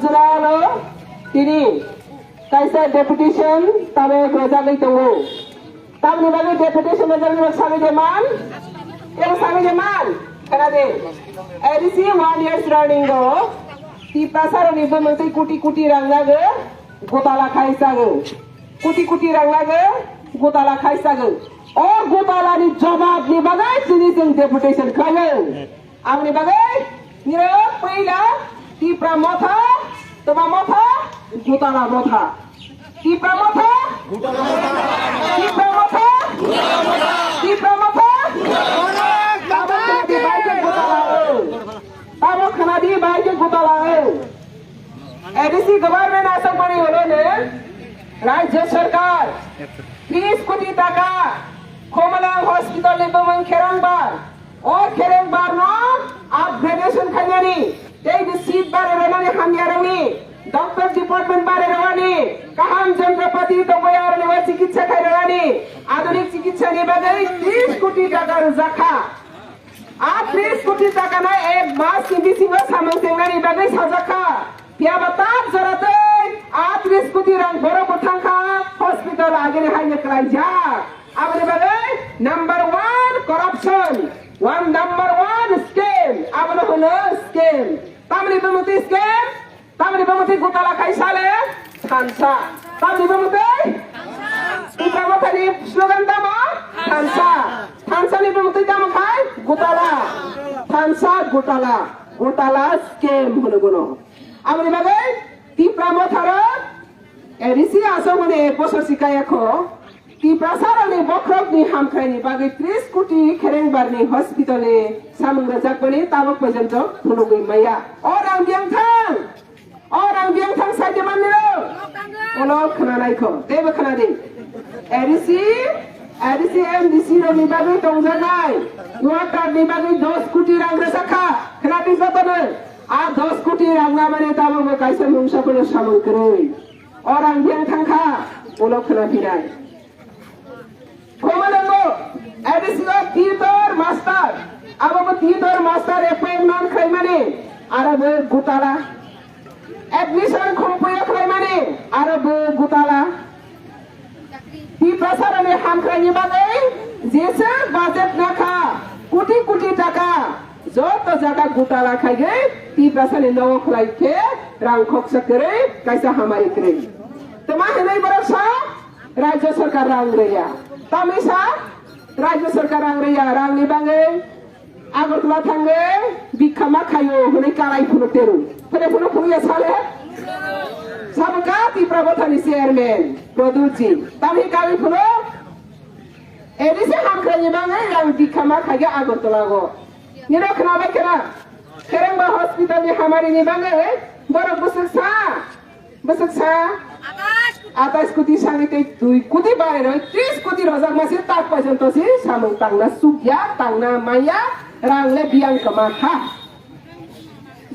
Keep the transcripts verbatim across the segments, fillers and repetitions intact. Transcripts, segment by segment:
Jora alo tini kaisa deputation tabuk rwjagwi tongo. Tamni bagwi deputation rwjaknai rok sagwi de man? Tebo sagwi de man? Khna de. A D C one years running o Tiprasa rokni bumung twi kuti kuti rang nagwi gotala khai sagwi. Kuti kuti rang nagwi gotala khai sagwi. O gotala ni jawab ni bagwi tini chwng deputation khlaio. Aboni bagwi nirok puila Tipra Motha, Toma Motha, Gotala Motha. Tipra Motha, Tipra Motha, Tipra Motha. Tabuk khna di bai khe Gotala o. Tabuk khna di bai khe Gotala o. A D C government aswk mani holo ne, Rajya Sarkar tris koti taka Khomolang Hospital ni bumung Kherangbar. O Kherengbar no upgradation khainani, tei bo seat bare rwnani hamya rokni, doctor department bare rwnani, kaham jontrapati tongwi aroni o chikitsa khai rwnani, adunik chikitsa ni bagwi tris koti taka rwjak kha. A tris koti taka no ek mas ni bisingo samung tengnani bagwi sajak kha. Phiya ba tak jora tei a tris koti rang borok bo thang kha hospital agini haino kwlaijak. Aboni bagwi number one corruption, one number one scam, abono hwno scam. Tamni bumung twi scam, tamni bumung twi gotala khai sale thansa. Tamni bumung twi Tipra Mothani slogan tamo thansa. Thansa ni bumung twi tamo khai gotala. Thansa gotala. Gotala scam hwno bono. Aboni bagwi Tipra Motharo A D C aswk hwnwi ek bosor si kaya kho, Tiprasa rokni bokhorokni hamkraini bagwi tris koti Kherengbarni hospital ni samung rwjakmani tabuk porjonto phunugwi maya. O rang biyang thang, o rang biyang thang saite manni rok. Olo khwnanai kho, teibo khwnadi. A D C, A D C M D C rokni bagwi tongjaknai, water ni bagwi dos koti rang rwjak kha, khwnadi jotono. A dos koti rang namani tabukbo kaisa mungsa phano samung kwrwi. O rang biyang thang kha, ulo khna phinai. Khomalango, A D C o tutor master, abo bo tutor master appointment khlaimani, aro bo gotala. Admission khumpuyo khlaimani, aro bo gotala. Tiprasarani hamkraini bagwi jesa budget nakha, koti koti taka joto jaga gotala khaigwi Tiprasani nogo khlai khe rang khoksa kwrwi kaisa hamari kwrwi. Tama hinwi borok sa Rajya Sarkar rang rwya. Tamisa Rajya Sarkar rang rwya, rangni bagwi Agartala thangwi bikha ma khaio hwnwi kalai phunuk teru. Phunuk phunuk phunuk ya sale. Sabukha Tipra Mothani chairman Pradyut ji. Tamhi kalai phunuk. A D C hamkraini bagwi rang bikha ma khaigwi Agartala go. Nino khnabai khna. Kherengba hospital ni hamari ni bagwi borok bwswk sa. Bwswk sa atais koti sangwi tei dui koti barai roi tris koti rojak ma se tak porjonto se samung tangna sukya, tangna maya, rang le biyang kwma kha.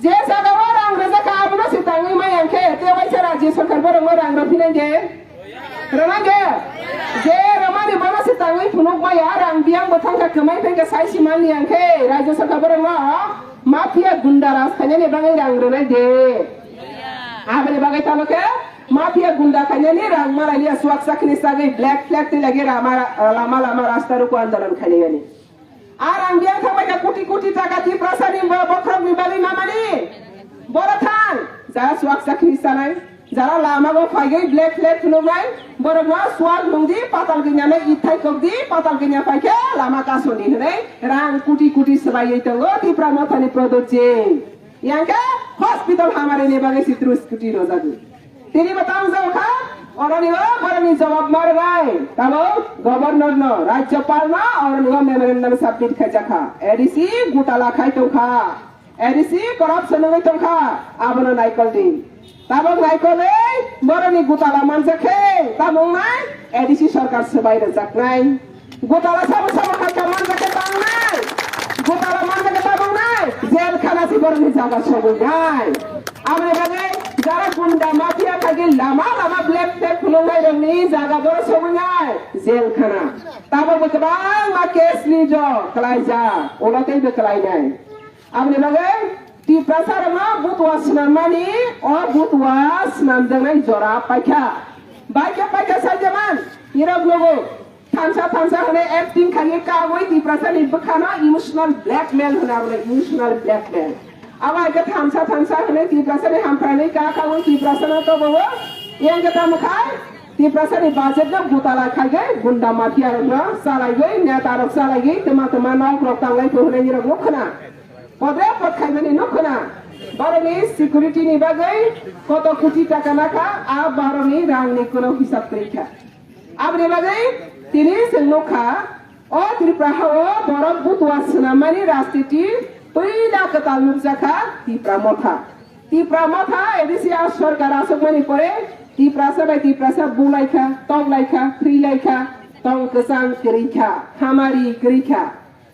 Je jaga o rang rwjak kha abono se tangwi maya hwnkhe tei waisa Rajya Sarkar borokno rang rw phinai de? Rwnai de? Je rwmani bono se tangwi phunuk maya, rang biyang bo thang kha, kwmai phai kha sai si man liya hwnkhe Rajya Sarkar borokno mafia gunda raj khainani bagwi rang rwnai de? Aboni bagwi tamo khe mafia gunda khainani rang malai liya, swak chakri sagwi black flag twi lagi lama, lama lama rasta ruko andolon khainani. A rang biyang thangbai kha koti koti taka Tiprasani bo-, bokhorokni bagwi mamani. Boro thang, ja swak chakri sanai, jara lama bo phaigwi black flag phunuknai, borokno swak nungdi, patal gwnyanai ithai kokdi, patal gwnyan phaikhe lama kasoni hwnwi rang koti koti swlaiwi tongo Tipra Mothani Pradyut ji. Yang khe hospital hamari ni bagwi si tris koti rojagwi. Tini bo tamo jao kha, oroni o boroni jawab ma rwnai. Tamo governor no, rajyapal no, oroni o memorandum submit khaijak kha. A D C gotala khai tong kha. A D C corruption wngwi tong kha. Abono naikol di. Tabok naikol wi boroni gotala manjak khe, tamo wngnai A D C sarkar swbai rwjaknai. Gotala sabo sabo hai kha manjak khe tangnai. Gotala manjak khe tabok nai. Jel khana si borokni jaga sobuinai. Aboni bagwi jara gunda mafia khaigwi lama lama black flag phunuknai rokni jaga boro sobuinai. Jel khana. Tabok bo kwbangma case ni jo kwlaijak. Ulo tei bo kwlainai. Aboni bagwi Tiprasa rokno butua swnammani o butua swnamjaknai jora paikha. Baikhe paikha saijaman, nirok nugo. Thansa thansa hwnwi acting khaiwi kagwi Tiprasani bwkhano emotional blackmail hwna bwle emotional blackmail. Abo hai khe thansa thansa hwnwi Tiprasani hamphranwi ka kagwi Tiprasano tobogo. Yang khe tamo khai Tiprasani budget no butala khaigwi gunda mafia rokno chalaigwi neta rok chalaigwi twma twma nok rok tanglai phuru hwnwi nirok nukhwna. Podre pod khaimani nukhwna. Borokni security ni bagwi koto koti taka nakha a borokni rangni kuno hisab kwrwi kha. Aboni bagwi tini chwng nukha, o Tripura hao borok butua swnammani rajniti puila kwtal nukjakha Tipra Motha. Tipra Motha A D C a sorkar aswkmani pore Tiprasa bai Tiprasa bulaikha, toklaikha, thwilaikha, tong kwchang kwrwikha, hamari kwrwikha.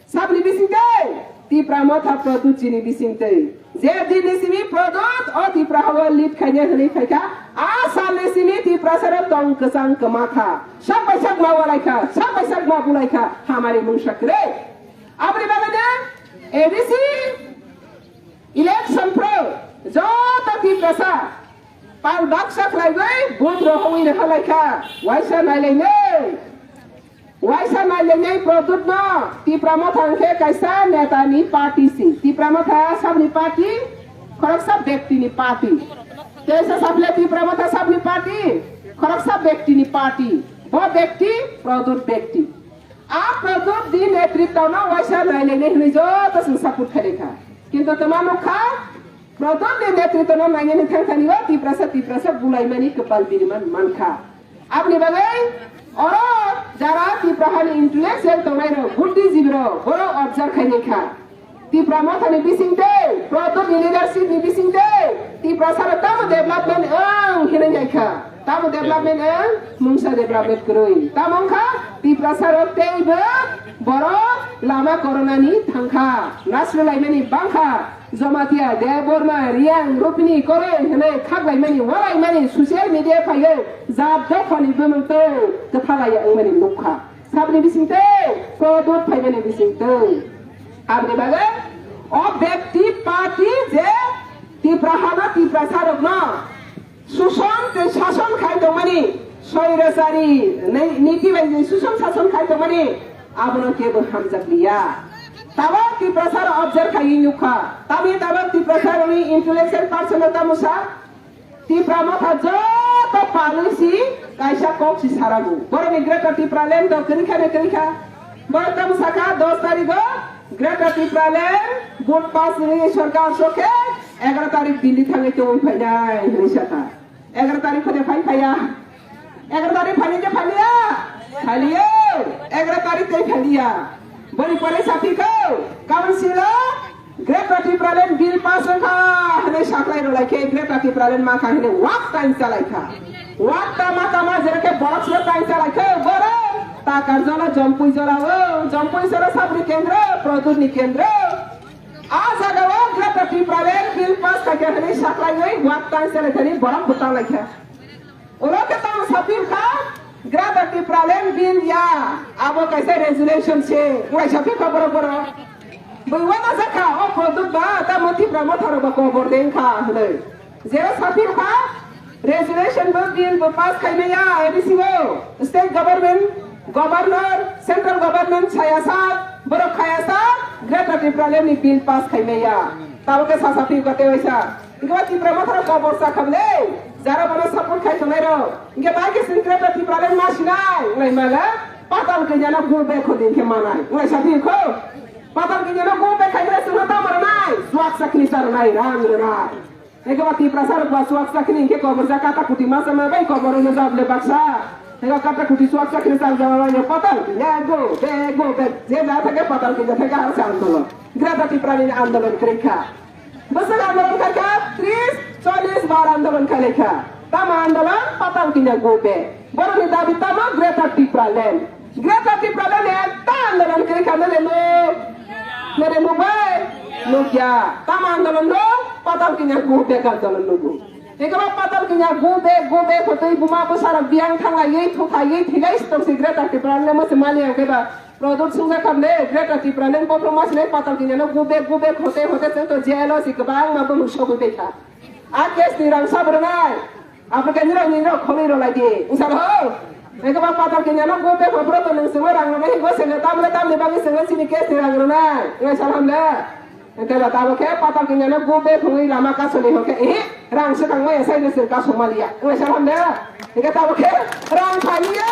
Sabni bisingtwi Tipra Motha Pradyut jini bisingtwi. Je dinni simi Pradyut o Tipra hao lead khaina hwnwi phaikha, a salni simi Tiprasarok tong kwchang kwmakha. Sak bai sak ma walaikha, sak bai sak ma bulaikha, hamari mungsa kwrwi. Aboni bagwi A D C election pro joto Tiprasa pal baksa khlaigwi vote rohorwi rwkha laikha, waisa nailainai. Waisa nailainai Pradyut no Tipra Motha hwnkhe kaisa neta ni party si. Tipra Motha sabni party, khoroksa bekti ni party. Teisa saphile Tipra Motha sabni party, khoroksa bekti ni party. Bo bekti Pradyut bekti. A Pradyut ni netritwa no waisa nailainai hwnwi joto chwng support khaikha. Kintu twma nukha, Pradyut ni netritwa no nainani thangthani o Tiprasa Tiprasa bulaimani kwpal biriman mankha. Aboni bagwi oro jara Tipra hani intellectual tongnai rok, buddhijibi rok, borok observe khainai kha. Tipra Motha ni bisingtwi, Pradyut ni leadership ni bisingtwi, Tiprasa rok tamo development wng hinwi nai kha. Tamo development wng, mungsa development kwrwi. Tamo wngkha Tiprasa rok teibo borok lama koronani thangkha, nasrwlaimani bangkha. Jamatia, Debbarma, Reang, Rupini, Koroi hwnwi khaklaimani, walaimani, social media phaiwi jat dophani bumungtwi kwthalaiya wngmani nukha. Sabni bisingtwi Pradyut phaimani bisingtwi. Aboni bagwi o bekti party je Tipra hano Tiprasarokno Suson tei sason khai tongmani, soirasari ni-, niti bai je suson sason khai tongmani, abono kebo hamjakliya. Tabok Tiprasa rok observe khai nukha. Tamni tabok Tiprasa rokni intellectual person no tamo sa? Tipra Motha joto palwi si kaisa kok si sarago. Borokni Greater Tipraland do kwrwi kha ne kwrwi kha. Borok tamo sakha dos tarigo Greater Tipraland vote pass rwui sorkar sokhe egaroh tarik Delhi thangwi tongwi phainai hinwi sakha. Egaroh tarik phone phai phaiya. Egaroh tarik phani je phaliya. Phaliyo. Egaroh tarik tei phaliya. Boni pore saphikho. Council o Greater Tipraland bill pass wngkha hinwi saklai rwlaikhe Greater Tipraland mankha hinwi wak tain chalaikha. Wak tama tama jerekhe borok silo tain chalaikhe borok. Takarjala Jompui jora o. Jompui jora sabri kendro, Pradyut ni kendro. A jaga o Greater Tipraland bill pass khaikha hinwi saklaiwi wak tain chalaithani borok bwtang laikha. Ulo khe tamo saphi wngkha Greater Tipraland bill ya, abo kaisa resolution se, wngkha saphi wngkha borok borok. Bui uana jakha o Pradyut ba tamo Tipra Motha rok ba kobor de wngkha hinwi. Jero saphi wngkha, resolution bo bill bo pass khaimaya A D C o, state government, governor, central government saya sa, borok khaya sa, Greater Tipraland ni bill pass khaimaya. Tabo khe sa saphi wngkha tei waisa. Wngkhe ba Tipra Motha rok kobor sa kha bwle, jara bono support khai tongnai rok. Wngkhe bai khe chwng Greater Tipraland ma sinai, wnglaimala, patal kanya no go back khodi wngkhe manai. Wnglaisa phi kho? Patal kanya no go back khaimale chwngno tamo rwnai, swak sakni sa rwnai, rang rwnai. Eke ba Tiprasa rok ba swak sakni hingke kobor ja kata kuti masa ma bai kobor no jab le baksa. Eke kata kuti swak sakni sa jama bai patal ya go be go be je ja thake patal ki ja thake har sa andolon. Greater Tipraland ni andolon krikha. Bwswk andolon khaikha, tris, chollis bar andolon khailekha. Tamo andolon patal kinya go be. Borokni dabi tamo Greater Tipraland. Greater Tipraland ekta andolon kwrwi kha nole nuk. Nole nuk bai? Nuk ya. Tamo andolon no patal kinya go be andolon nugo. Ekaba patal kinya go be, go be khotwi buma bwsarok biyang thanglaiwi, thukhaiwi, thilai sitokse Greater Tipraland le mwse mali ang khe ba. Product sungsa khamle, Greater Tipraland bophro masine patal kinyano go back, go back hote hote chwng to jail o si kwbangma bumung sogwi tei kha. A case ni rang sabo rwnai. Abo khe nirok nirok khonwi rwlai di. Wngsa ho? Eke ba patal kinyano go back hophro to nwng chwngno rang rwnai hingo senge tamle tamni bagwi chwngno chini case ni rang rwnai. Wngsa hamle. Eke ba tabo khe patal kinyano go back hwnwi lama kasoni hokhe, eh, rang swkang maya sai nwswng kasong maliya. Wngsa hamle. Eke tabo khe rang thaliya.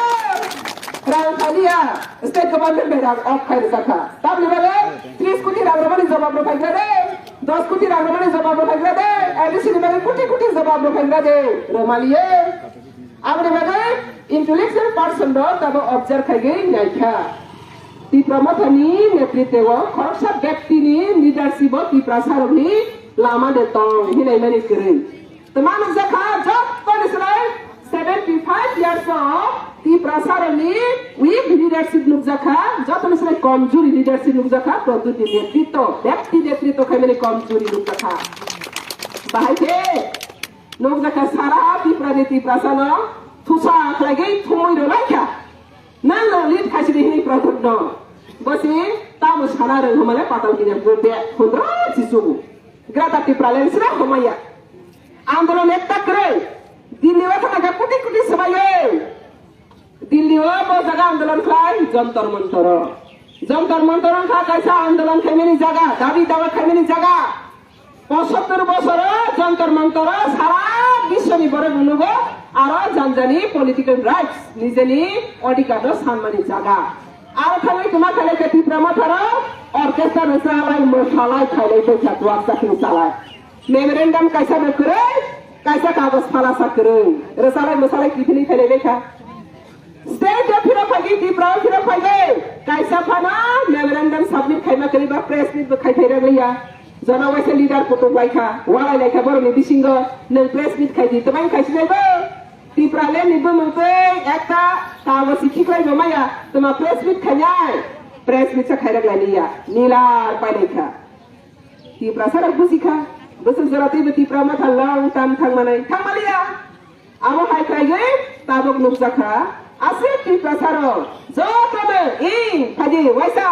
Rang thaliya. State government bai rang off khai rwjakha. Tamni bagwi tris koti rang rwmani jobab rw phaigra de. Dos koti rang rwmani jobab rw phaigra de. A D C ni bagwi koti koti jobab rw phaigra de. Rwmaliye. Aboni bagwi intellectual person rok tabo observe khaigwi naikha. Tipra Mothani netritwo khoroksa bektini leadership o Tiprasa rokni lama de tong hinwi mani kwrwi. Tama nukjakha jottoni srai seventy five years o Tiprasa rokni weak leadership nukjakha, jottoni srai komjuri leadership nukjakha, Pradyut ni netritwo, bekti netritwo khaimani komjuri nukjakha. Bahai khe nukjakha sara Tripura ni Tiprasa no thusa khlaigwi thumui rwlaikha. Nang no lead khaisidi hini Pradyut no. Bosi tamo sana rwng hwnmale patal kinya go back hundro chichugo. Greater Tipraland sra hwnmaya. Andolon ekta kwrwi. Delhi o thangkha kuti kuti swbaio. Delhi o bo jaga andolon khlai Jantar Mantar o. Jantar Mantar wngkha kaisa andolon khaimani jaga, dabi dawa khaimani jaga. Pochottor bosor o Jantar Mantar o sara biswni borok nugo, aro janjani political rights, nijeni odhikar no sanmani jaga. Aro thangwi kwma khailai khe Tipra Motharo orchestra no chalai mwsalai khailai tongkha duak chakri chalai. Memorandum kaisa bo kwrwi, kaisa kagoj phalasa kwrwi. Rwchalai mwsalai kiphilwi phailai lekha. State o phirok phaigwi, Tripura o phirok phaigwi. Kaisa phano memorandum submit khaima kwrwi ba press meet bo khai phai rwliya. Jona waisa leader kutuk laikha, walai laikha borokni bisingo. Nwng press meet khai di, twmai khai sinai bo. Tipraland ni bumung tei ekta kagoj si khiklai bo maya, twma press meet khainai. Press meet sa khai rwlai liya, nilar pai laikha. Tiprasa rok buji kha, bwswk jora teibo Tipra Motha long term thangmanai, thangmaliya. Abo hai khlaiwi tabuk nukjakha, aswk Tiprasa rok jotono ing phaidi waisa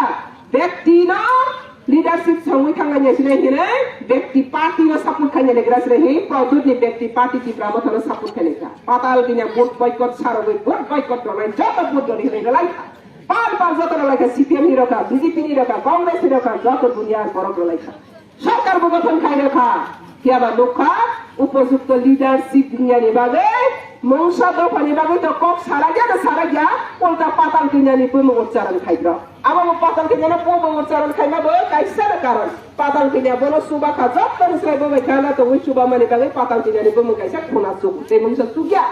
bekti no leadership songwi thangmani sinai hinwi bekti party no support khainai legra sinai hi Pradyut ni bekti party Tipra Motha no support khainai kha. Patal kinya vote boycott sarogwi vote boycott rwnai joto vote rwdi hinwi rwlai kha. Pal pal joto rwlai kha, C P M ni rwkha, B J P ni rwkha, Congress ni rwkha, joto duniya borok rwlai kha. Sorkar bo gothon khai rwkha. Phiya ba nukha, upojukto leadership duniya ni bagwi, mungsa dopha ni bagwi to kok sarakya da sarakya, ulta patal duniya ni bumung uchcharon khai bro. Abo bo patal duniya no bumung uchcharon khaima bo kaisa no karon. Patal duniya bono chuba kha, joto ni srai bo bai gana tongwi chuba mani bagwi patal duniya ni bumung kaisa khuna chuk, tei mungsa chukya.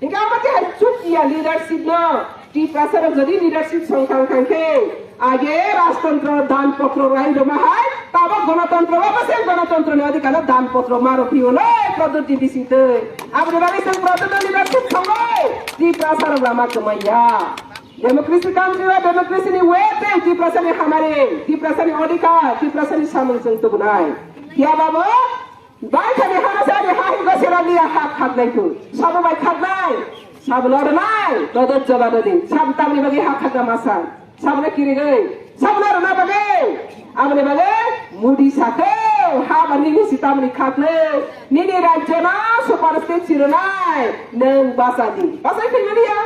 Hingke abo khe hai chukya leadership no, Tiprasa rok jodi leadership song thang thang khe, age rajtantro dan potro rai rwma hai, tabo ganatantro ba bwse ganatantro ni adhikar no dan potro ma rw phiyonai Pradyut ni bising twi. Aboni bagwi chwng Pradyut no leadership songo, Tiprasa rok lama kwmaiya. Democracy country o democracy ni way tei Tiprasa ni hamari, Tiprasa ni adhikar, Tiprasa ni samung chwng tubunai. Phiya babo, Baithani hano se ani ha hingo se rani ha khaknai tu. Sabo bai khaknai. Sabo lo rwnai. Dodot joba dodi. Sabo tamni bagwi ha khakna masa. Sabo no kirigwi. Sabo no rwna bagwi. Aboni bagwi Modi sakhe ha ba nini si tamni khaknai. Nini rajyo no super state si rwnai. Nwng basa di. Basa phai mani ya.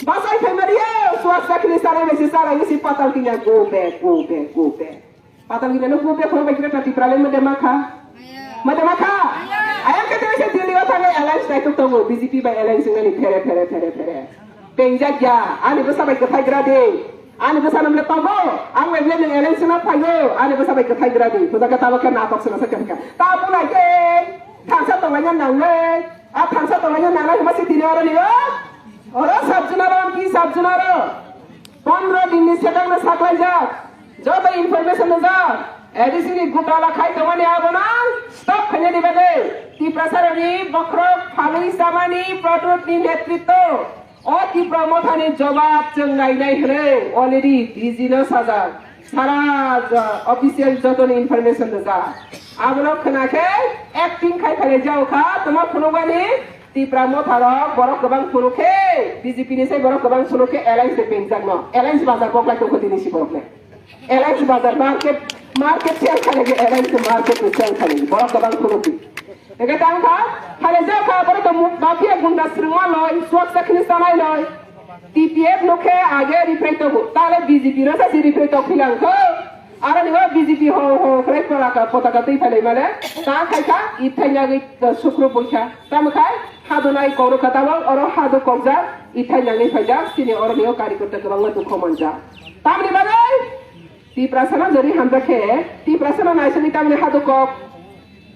Basa phai mani ya. Swasta khili salai besi salai si patal kinya go back, go back, go back. Patal gini no group ya khoro bai kira Tipraland mede makha. Mede makha. Ayang kete se Delhi o thangwi alliance nai tuk tongo B J P bai alliance nani phere phere phere phere. Pengjak ya ani bwsa bai kwthai gra de. Ani bwsa namle tongo. Ang bai le nang alliance na phayo. Ani bwsa bai kwthai gra de. Kuda kata bakhe na tok sena sakya sakya. Ta bulai ke. Thangsa tonglaina nangnai. A thangsa tonglaina nangnai huma si tini oro ni o. Oro sabjuna ro ki sabjuna ro. Pondro din ni sedang na saklaijak. Joto information nujak, A D C ni gutala khai tongmani abono stop khainani bagwi Tiprasarokni bokhorok phalwi chamani Pradyutni netritwo o Tipra Mothani jobab chwng nainai hwnwi already D G no sajak, sara ja-, official jotoni information rijak. Abono khna khe acting khai phailai jao kha, tongma phunukmani Tipra Motharok borok kwbang phunuk khe B J P ni sai borok kwbang suno khe alliance de pengjak no. Alliance bazar kok lai tongkho tini si borok le. Alliance bazar market, market sell khalai, alliance market sell khalai. Borok kwbang suno ti. Ege tang kha, hale jao kha, borok to mu-, mafia gunda srwngma loi, swak sakni sanai loi. T P F no khe age riprai togo. Tale B J P no sa si riprai tok philang kho. Aro ni bo B J P ho ho khlai pora ka potaka twi phalai male. Ta khai kha, ithai nyagwi sukru buikha. Tamo khai, hadu nai koro kha tabang, oro hadu kokjak, ithai nyagwi phaijak, sini oro ni o kari kota kwbangma dukho manjak. Tamni bagwi, Tiprasa no jori hamjak khe, Tiprasa no naisani tamni hadu kok.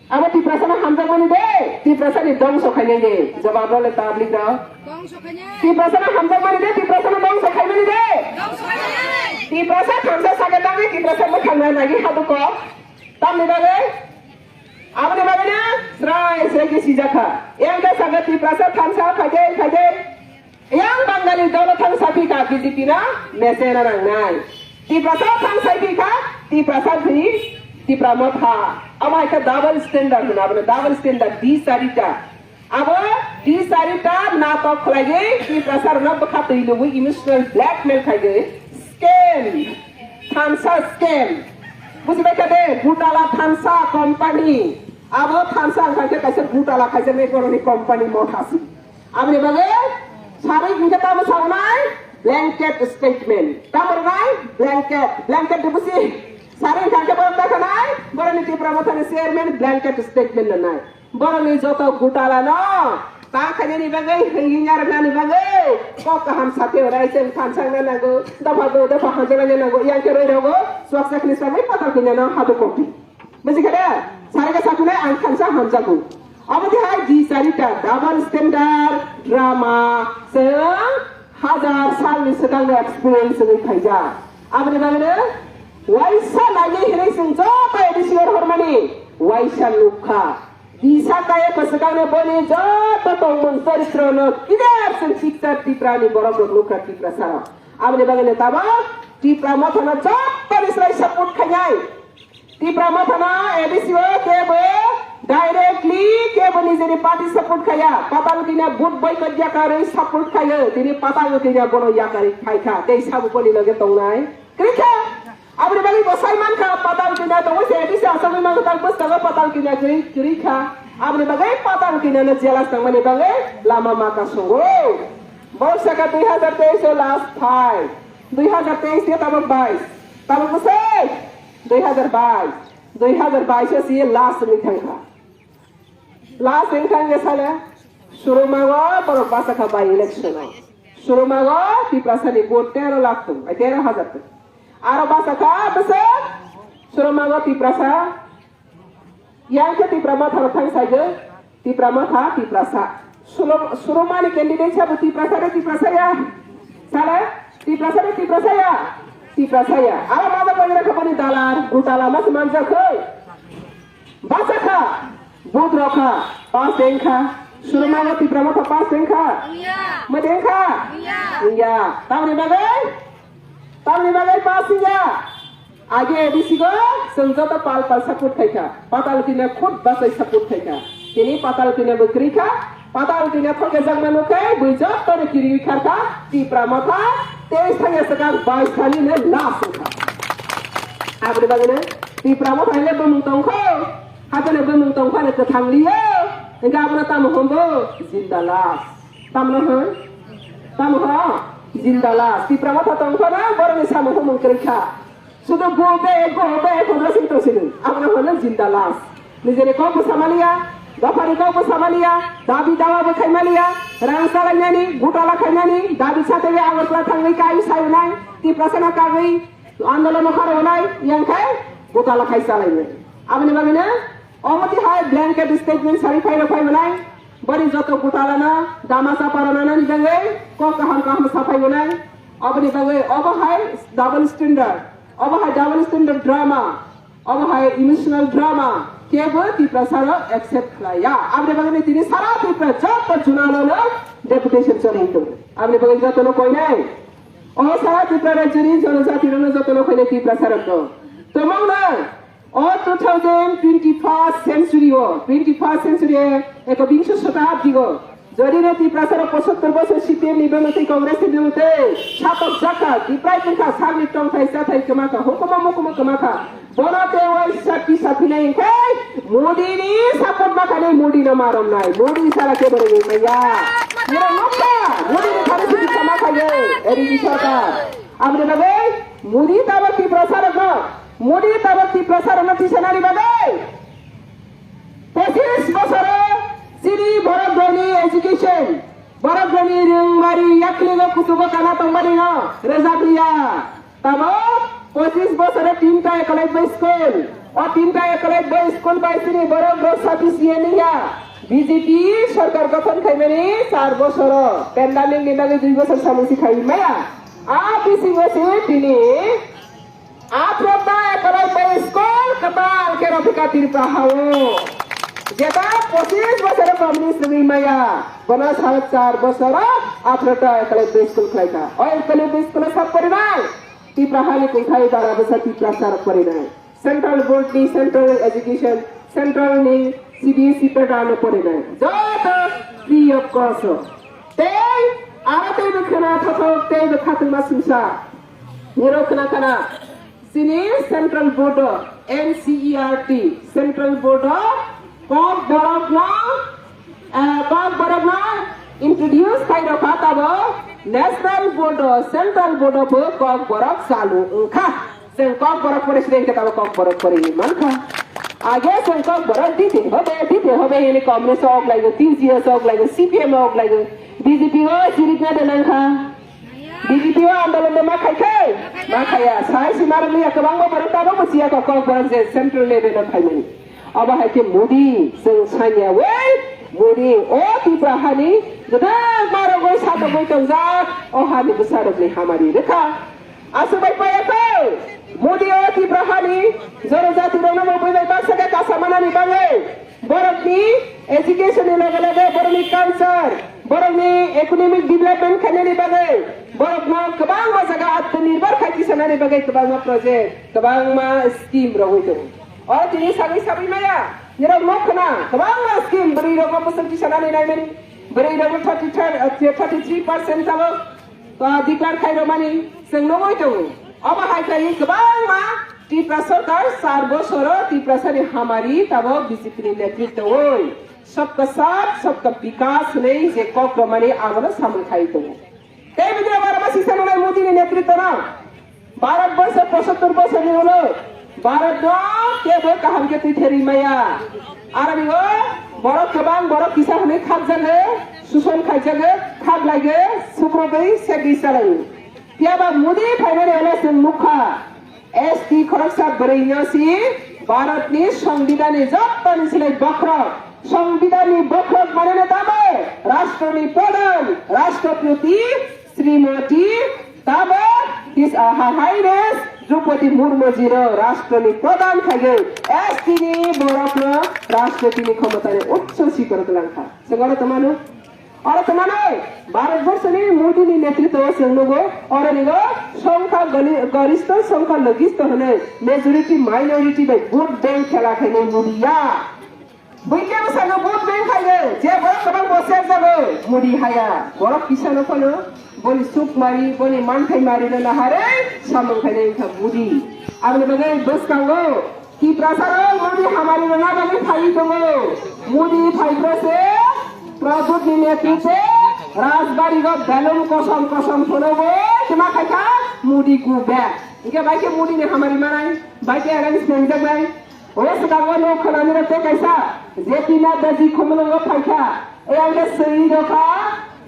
Abo Tiprasa no hamjakmani de, Tiprasa ni dongso khainai de. Jawab role public rok. Tiprasa no hamjakmani de, Tiprasa no dongso khaimani de. Tiprasa thansa saka tangwi Tiprasa mwkhang na nagi hadu kok. Tamni bagwi? Aboni bagwi na srai srai khe sijak kha. Yang khe saka Tiprasa thansa phaide phaide. Yang Bangali dolo thang sapi kha B J P na mese na nangnai. Tiprasa thang sapi kha, Tiprasa thwi, Tipra motha. Abo hai khe double standard hwna, abo double standard di sarita. Abo di sarita natok khlaiwi Tiprasa rwna bwkha twi lubwi emotional blackmail khaiwi scam. Thansa scam. Bujibai kha de, gutala thansa company. Abo thansa wngkha khe kaisa gutala khaisa mekboroni company motha si. Aboni bagwi sarwi hwnkhe tamo sawnai blanket statement. Tamo rwnai blanket, blanket de busi. Sarwi hwnkhe borok dakhanai, boroni Tipra mothani chairman blanket statement rwnai. Boroni joto gutala no ta khainani bagwi, hwngya rwnani bagwi kok kaham sate hwnai chwng thansa wngna nango, dopha bo dopha hamjakna nango, yang khe roi rogo, swak sakni sagwi patal kanya no hadu kopi. Bujikha da? Sarika sakhunai ang thansa hamjago. Omo de hai di sarita double standard drama chwng hajar salni swkangni experience wngwi phaijak. Aboni bagwino waisa naiwi hinwi chwng joto A D C o rohormani waisa nukha. Disa kaya bwswkangni boni joto tongmung choritrono clear chwng picture Tiprani borok rok nukha Tiprasarok. Aboni bagwino tabok Tipra mothano jotoni slai support khainai. Tipra mothano A D C o kebo directly kebo nijini party support khaya, patal kina vote boycott yakarwi support khayo, tini patal kina bono yakarwi phaikha, tei sabo boni loge tongnai kwrwikha. Aboni bagwi bo sai mankha, patal kina tongo se A D C asogwi mankha, tak bwskango patal kina kwrwi, kwrwikha. Aboni bagwi patal kinano jealous tangmani bagwi lama maka songo. Bo saka dui hazar teis o last phai. Dui hazar teis khe tabok bais. Tabok bwsai? Dui hazar bais. Dui hazar bais o si last wngwi thangkha. Last wngwi thangkhe sale. Surumago borok bachakha by election o. Surumago Tiprasani vote tero lakh tong, ai tero hazar tong. Aro bachakha bwswk? Surumago Tiprasa. Yang khe Tipra Motha rok thang sai khe, Tipra Motha, Tiprasa. Sulom-, Surumani candidate sabo Tiprasa de Tiprasa ya? Sale? Tiprasa de Tiprasa ya? Tiprasa ya. Abo ma da bani rakha bani dalar, gutala mas manjak khe. Basa kha, vote rok kha, pass deng kha. Surumani Tipra Motha pass deng kha? Ma deng kha? Wngya. Tamni bagwi? Tamni bagwi pass wngya. Age A D C go chwng joto pal pal support khaikha, patal kina khud bachai support khaikha. Tini patal kina bo kwrwi kha, patal kina thokjak mano khe bui joto no kiriwi kharkha, Tipra Motha teis thangya swkang bais thani ne last wngkha. Aboni bagwi no Tipra Motha le bumung tongkho, hakhe ne bumung tongkho ne kwthang liyo, hingkhe abono tamo hwnbo jinda last. Tamno hwn? Tamo hwn? Jinda last. Tipra Motha tongkho na borokni samung humung kwrwi kha. Sudu go back, go back, hwnwi sing tong sini. Abono hwnwi jinda last. Nijini kok bo samaliya, dophani kok bo samaliya, dabi dawa bo khaimaliya, rang salainani, gutala khainani, dabi satwi Agartala thangwi kai sayunai, Tiprasano kagwi, andolono kharwnai, yangkhai, gutala khai salainai. Aboni bagwino, omo tihai blanket statement sari phairok phaimanai, bori joto gutalano, dama chapa rwnani bagwi, kok kaham kaham saphaimanai, aboni bagwi, obo hai double standard, obo hai double standard drama, obo hai emotional drama, kebo Tiprasarok accept khlaiya. Aboni bagwi tini sara Tripura joto junalono deputation choli tongo. Aboni bagwi jotono koinai, o sara Tripura rajyoni jonojati rokno jotono koinai Tiprasarokno. Tomongno, o two thousand twenty-first century o, twenty-first century o, ekobingso shatabdi o, Jodi no Tiprasa rok pochottor bosor C P M ni bemotwi Congress ni bemotwi satok jakha, Tiprai wngkha sakni tongthai chathai kwma kha, hukumu mukumu kwma kha. Bono tei waisa tisa phinai hwnkhe Modi ni support ma khanai, Modi no ma romnai, Modi sara kebo rwngwi manya. Nirok nukha, Modi ni thani sidi sama khaye, A D C sarkar. Aboni bagwi Modi tabok Tiprasa rokno, Modi tabok Tiprasa rokno tisanani bagwi pochis bosoro chini borok rokni education, borok rokni rwngmari yakligo kuchugo kana tongmani no rwjak liya. Tamo pochis bosore tinta ekolai bai school. O tinta ekolai bai school bai chini borok rok satisfied ya. B J P sarkar gothon khaimani char bosoro. Pandemic ni bagwi dui bosor samung si khai maya. A bisingo se tini aphrodda ekolai bai school kwtal khe rw phi kha Tripura hao. Jeta pochis bosore communist rwgwi maya. Bono sal char bosoro aphrodda ekolai bai school khlai kha. O ekolai bai school sab pori nai. Tipra hani kungthai bara bwsa Tiprasa rok porinai. Central Board ni Central Education, Central ni C B S E pattern no porinai. Joto free of cost o. Tei aro tei bo khna thothok tei bo khatungma sumsa. Niro khna khna. Sini Central Board o, N C E R T, Central Board o kok borok no, eh, kok borok no introduce khai rokha tabo National Board o, Central Board o bo kok borok chalu wngkha. Chwng kok borok pore sini hwnkhe tabo kok borok pore mankha. Age chwng kok borok dite hobe, dite hobe hini Congress o ok laigo, T G S o ok laigo, C P M o ok laigo, B J P o sirikna de nangkha. B J P o andolon de ma khai khai? Ma khaya. Sai si marok liya kwbangma borok tabok bo siya kok kok borok je central level o phaimani. Abo hai khe Modi chwng sanya wei Modi o Tipra hani gwdang marok oi satogoi tongjak o hani bwsarok ni hamari rwkha. Aswk bai paya khe Modi o Tipra hani joro jati rokno bo bui bai baksa khe kasa manani bagwi. Borokni education ni loge loge borokni culture, borokni economic development khainani bagwi borokno kwbangma jaga atmanirbhor khai tisanani bagwi kwbangma project, kwbangma scheme rogwi tongo. O tini sagwi sagwi maya, nirok nok khna kwbangma scheme bwrwi rokno bwswk tisanani naimani, bwrwi rokno thirty, thirty three percent tabok ah, declare khai rwmani chwng nugwi tongo. Obo hai khlaiwi kwbangma Tripura sarkar char bosoro Tiprasani hamari tabok B J P ni netritwoi Sabka Saath, Sabka Vikas hwnwi je kok rwmani abono samung khai tongo. Tei bini abo aro sisa nunai Modi ni netritwno Bharat borsho pochottor bosorni ulo Bharatno kebo kaham khe twi therwi maya. Aroni o borok kwbang borok kisa hwnwi khakjago, suson khaijago, khaklaigo, sukrubwi segwi chalaio. Phiyaba Modi phaimani ulo chwng nukha, S T khoroksa bwrwino si Bharatni Songbidanni jottoni silai bokhorok. Songbidanni bokhorok maneno tamo Rashtroni Pradhan, Rashtrapati, Srimoti, tamo His, uh, Her Highness Droupadi Murmu jiro Rashtroni Pradhan khaiwi S T ni borokno Rashtrapati ni khomotani utso sikor kwlangkha. Chwng oro tongmano, oro tongmano Bharat Borshoni Modi ni netritwo o chwng nugo, oronigo songkha goli-, garistho songkha logistho hwnwi majority minority bai vote bank khela khainai Modi ya. Buikhe bwsano vote bank khaio, je borok kwbang bo serjago, Modi haya. Borok kisano phano boni suk mari, boni manthai marino naharwi samung khainai wngkha Modi. Aboni bagwi bwskango Tiprasarok Modi hamarino nabagwi phaiwi tongo. Modi phaiphro se Pradyot ni netritwe Rajbari go belum kosom kosom phonogo, kima khaikha Modi go back. Hingke bai khe Modi ni hamari manai, bai khe arrange nangjaknai. O swkango nok khwnani rok tei kaisa J P Nadda ji Khumulwngo phaikha. E ang khe swi rokha,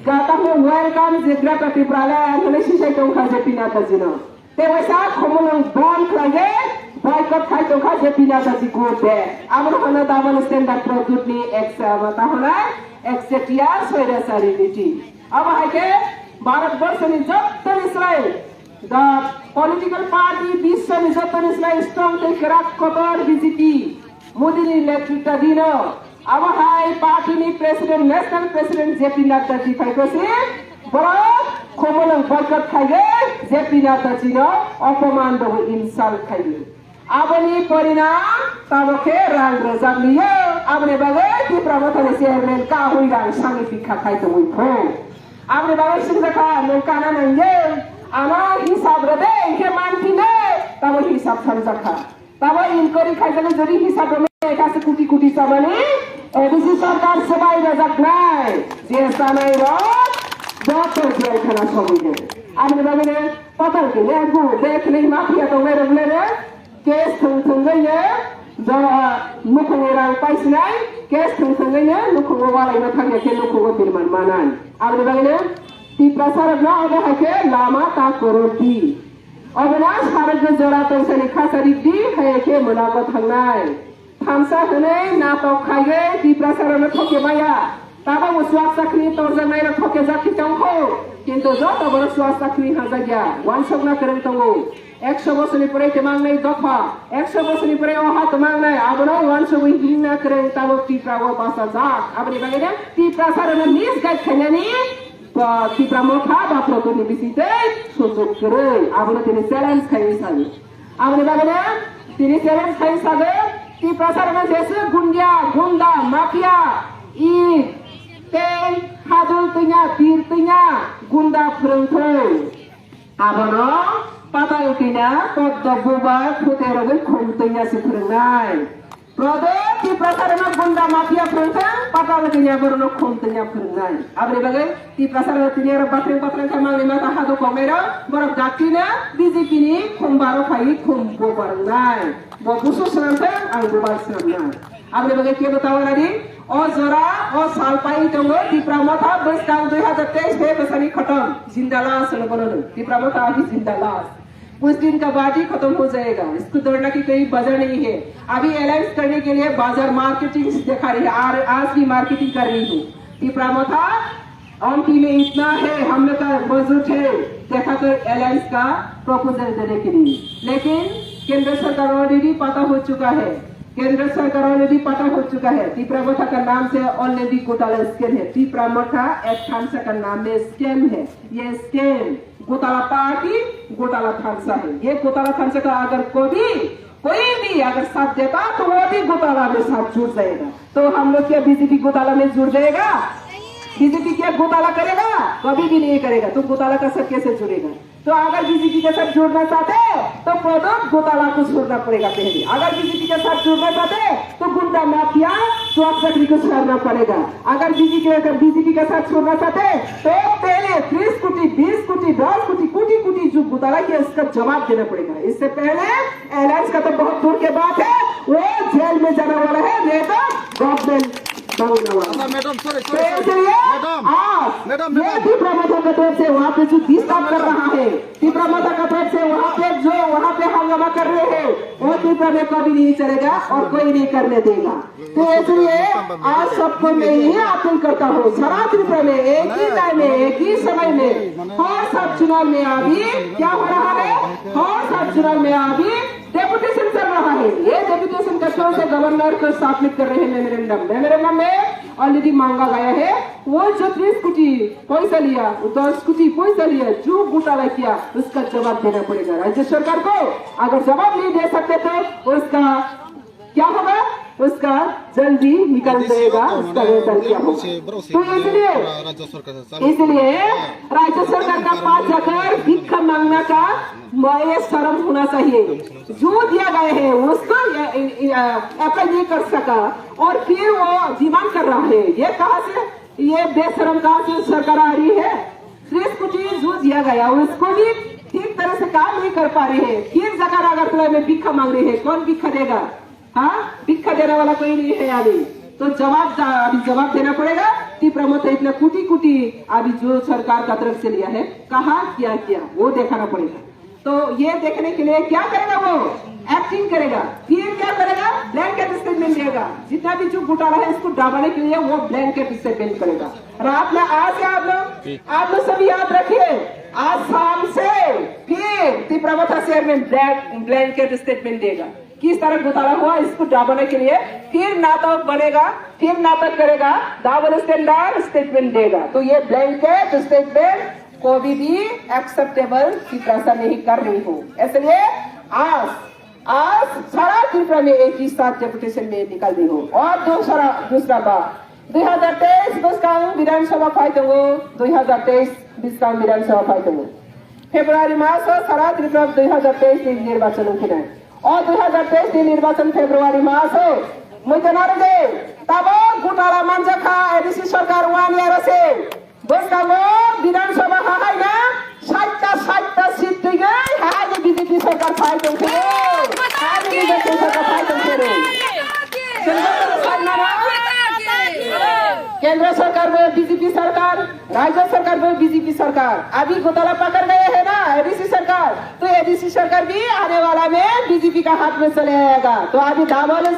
ga tamo welcome Jagrata Tripura le ang hwnwi sisai tongkha J P Nadda ji no. Tei waisa Khumulwng bon khlaiwi boycott khai tongkha J P Nadda ji go back. Abono hwnwi double standard Pradyot ni ex-, abo ta hwnwi ekchetia soirachari niti. Abo hai khe Bharat Borshoni jottoni slai The political party biswani jottoni slai strong tei kwrak kotor B J P. Modi ni netritwa dino. Abo hai party ni president, national president J P Nadda ji phai khe se borok Khumulwng boycott khaiwi J P Nadda ji no opoman bo insult khaiwi. Aboni porinam tabok khe rang rwjak liyo. Aboni bagwi Tipra Mothani chairman ka hui rang sani bikha khai tongwi pho. Aboni bagwi singjakha nwng kana nangye, ano hisab rwde, hinkhe manphine, tamo hisab samjakha. Tamo inquiry khaijani jodi hisab rwmani ekha se kuti kuti chamani, A D C sarkar swbai rwjaknai, je chanai rok joto jel khana sogwi de. Aboni bagwi ne patal kile gu de khne mafia tongnai rok le re, case thwng thwngwi ne, jo, nukhungo rang paisinai, case thwng thwngwi ne, nukhungo walaima thangya khe nukhungo birman manai. Aboni bagwi ne Tiprasa rokno obo hai khe lama ta kwrwdi. Obono sarokni jora tongsaini khasa rikdi, hai khe mwnago thangnai. Thansa hwnwi natok khaiwi Tiprasarokno thoke maya. Tabukbo chuak chakri torjaknairok thokejak khe tongkho, kintu joto borok chuak chakri hajakya, uansukna kwrwng tongo. Ekso bosorni pore tei mangnai dopha, ekso bosorni pore o ha tei mangnai, abono uansugwi himna kwrwng tabuk Tiprao bachajak. Aboni bagwino Tiprasarokno misguide khainani Ba Tipra Motha ba Proto ni bising tei sujok kwrwi, abono tini challenge khai sawi. Aboni bagwi tini challenge khai sawi, Tiprasa rokno jesa gundya, gunda, mafia, i tei hadul twinya, tir twinya, gunda phwrwngthwi. Abono patal kina, poddo buba, khute rogwi khum twinya si phwrwngnai. Proto Tiprasa rokno gunda mafia phwrwngthang, patal kanya borokno khum tanya phwrwngnai. Aboni bagwi Tiprasa rok tini oro bathang bathang khe mangni mata hadu koknai rok, borok dakti na B J P ni khum baro phai khum bo barwngnai. Bo busu swnamthang, ang bubar swnamnai. Aboni bagwi kebo tawanani o jora, o sal pai tongo Tipra Motha bwskang dui hazar teis Feb bwsani khotom. Jindala swnam bono Tipra Motha hi jindala. कुछ दिन का बाद ही खत्म हो जाएगा। इसको दौड़ना की कोई वजह नहीं है। अभी अलायंस करने के लिए बाजार मार्केटिंग दिखा रही है, और आज भी मार्केटिंग कर रही हूँ। तिपरा मोथा एमपी में इतना है, हम लोग का मौजूद है, देखा तो अलायंस का प्रपोजल देने के लिए। लेकिन केंद्र सरकार ऑलरेडी पता हो चुका है, केंद्र सरकार ऑलरेडी पता हो चुका है, तिपरा मोथा का नाम से ऑलरेडी घोटाला स्कैम है। तिपरा मोथा एक थानसा का नाम में स्कैम है, ये स्कैम। घोटाला पार्टी, घोटाला थानसा है। ये घोटाला थानसा का अगर कभी कोई भी अगर साथ देता तो वो भी घोटाला में साथ जुड़ जाएगा। तो हम लोग क्या बीजेपी घोटाला में जुड़ जाएगा? बीजेपी क्या घोटाला करेगा? कभी भी नहीं करेगा। तो घोटाला का साथ कैसे जुड़ेगा? तो अगर बीजेपी के साथ जुड़ना चाहते तो प्रदोष घोटाला को छोड़ना पड़ेगा पहले। अगर बीजेपी के साथ जुड़ना चाहते तो गुंडा माफिया चौक चक्री को छोड़ना पड़ेगा। अगर बीजेपी के, अगर बीजेपी के साथ छोड़ना चाहते तो पहले तीस कोटी, बीस कोटी, दस कोटी, कोटी कोटी जो घोटाला किया, इसका जवाब देना पड़ेगा। इससे पहले अलायंस का तो बहुत दूर के बात है, वो जेल में जाने वाला है, नहीं तो गवर्नमेंट मांगने वाला है। अच्छा, मैडम, सॉरी, तो सॉरी, सॉरी। इसलिए मैडम, आज मैडम, ये मैडम। तिपरा मोथा का तरफ से वहाँ पे जो डिस्टर्ब कर रहा है, तिपरा मोथा का तरफ से वहाँ पे जो, वहाँ पे हंगामा कर रहे हैं, वो तिपरा में कभी नहीं चलेगा और कोई नहीं करने देगा। तो इसलिए आज सबको मैं यही अपील करता हूँ, सारा त्रिपुरा में एक ही टाइम में, एक ही समय में, हर सब चुनाव में अभी क्या हो रहा है, हर सब चुनाव में अभी डेपुटेशन चल रहा है। ये डेपुटेशन का थ्रू से गवर्नर को सबमिट कर रहे हैं मेमोरेंडम। मेमोरेंडम में ऑलरेडी मांगा गया है, वो जो तीस कोटी पैसा लिया, वो दस कोटी पैसा लिया, जो घोटाला किया, उसका जवाब देना पड़ेगा राज्य सरकार को। अगर जवाब नहीं दे सकते तो उसका क्या होगा? उसका जल्दी निकल जाएगा, उसका वेतन क्या होगा? तो इसलिए, इसलिए राज्य सरकार का पास जाकर भिक्षा मांगना का ये शर्म होना चाहिए। जो दिया गया है उसको ये, ये, ये, अप्लाई नहीं कर सका और फिर वो डिमांड कर रहा है, ये कहाँ से, ये बेशरम कहाँ से सरकार आ रही है? तीस कोटी जो दिया गया उसको भी ठीक तरह से काम नहीं कर पा रही है, फिर जाकर अगरतला में भिक्षा मांग रही है, कौन भिक्षा देगा? हाँ, भिक्षा देने वाला कोई नहीं है अभी। तो जवाब दा-, अभी जवाब देना पड़ेगा। तिपरा मोथा इतना कोटी कोटी अभी जो सरकार का तरफ से लिया है, कहाँ क्या किया, वो दिखाना पड़ेगा। तो ये देखने के लिए क्या करेगा वो? एक्टिंग करेगा। फिर क्या करेगा? ब्लैंकेट स्टेटमेंट देगा। जितना भी जो घोटाला है, इसको दबाने के लिए वो ब्लैंकेट स्टेटमेंट करेगा। रात में आज से आप लोग, आप लोग सभी याद रखिए, आज शाम से फिर तिपरा मोथा चेयरमैन ब्लैंक, ब्लैंकेट स्टेटमेंट देगा। किस तरह घोटाला हुआ, इसको दबाने के लिए फिर नाटक बनेगा, फिर नाटक करेगा, डबल स्टैंडर्ड स्टेटमेंट देगा। तो ये ब्लैंकेट स्टेटमेंट कभी भी एक्सेप्टेबल तिपरासा नहीं कर रही हूँ। इसलिए आज आज सारा त्रिपुरा में एक ही साथ डेपुटेशन में निकल रही हो। और दूसरा, दूसरा बात, दुई हजार तेईस bwskang Bidhan Sabha phai tongo, दुई हजार तेईस bwskang Bidhan Sabha phai tongo. February maso sara Tripura दुई हजार तेईस ni nirbachan wngkhinai. O दुई हजार तेईस ni nirbachan February maso muitonaro de tabo gotala manjakha A D C sarkar one year ase. Bwskango Bidhan Sabha hahaina sait ta sait ta seat twigwi hahaini B J P sarkar phai tongkhe. Hahaini B J P sarkar phai tongkhe. Kendra sarkar bo B J P sarkar, Rajya sarkar bo B J P sarkar. Abhi gotala pakar gaye hai na A D C sarkar. To A D C sarkar bhi aane wala mein B J P ka haath mein chale aayega. To abhi double,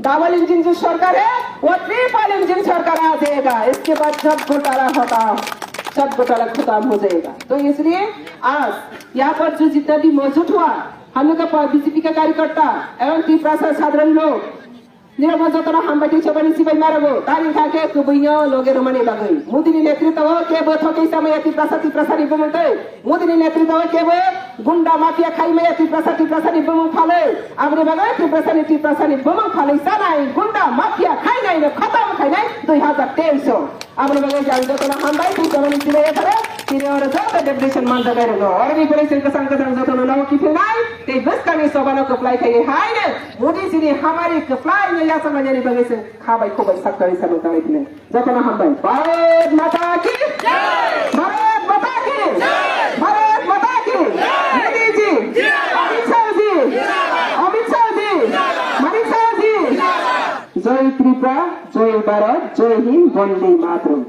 double engine jo sarkar hai, wo triple engine sarkar aa jayega. Iske baad sab gotala hota, sab gotala khatam ho jayega. To isliye aaj yahan par jo jitna bhi maujood hua, hum log ka B J P ka karyakarta ebong Tiprasa sadharan log, nirok no jotono hambai tei chobani sibai marago. Tari kha khe kwbwino loge romani bagwi. Modi ni netritwo o kebo thokwi chamaya Tiprasa, Tiprasa ni bumung tei. Modi ni netritwo o kebo gunda mafia khai maya Tiprasa, Tiprasa ni bumung phalwi. Aboni bagwi Tiprasa ni, Tiprasa ni bumung phalwi chanai gunda mafia khainai no khatam khainai dui hazar teis o. Aboni bagwi ang jotono hambai tei chobani sibai tharo. Tini oro joto deputation manjagai rokno. Oro ni pore chwng kwchang kwchang jotono nogo kiphilnai tei bwskangni chobano kwplai khaiwi haino Modi jini hamari kwplai no yachaknani bagwi chwng kha bai khuk bai sak tari samung tanglai philai. Jotono hambai. Bharat Mata ki! Bharat Mata ki! Bharat Mata ki! Modi ji! Amit Shah ji! Amit Shah ji! Manik Saha ji! Jai Tripura, Jai Bharat, Jai Hind, Vande Mataram.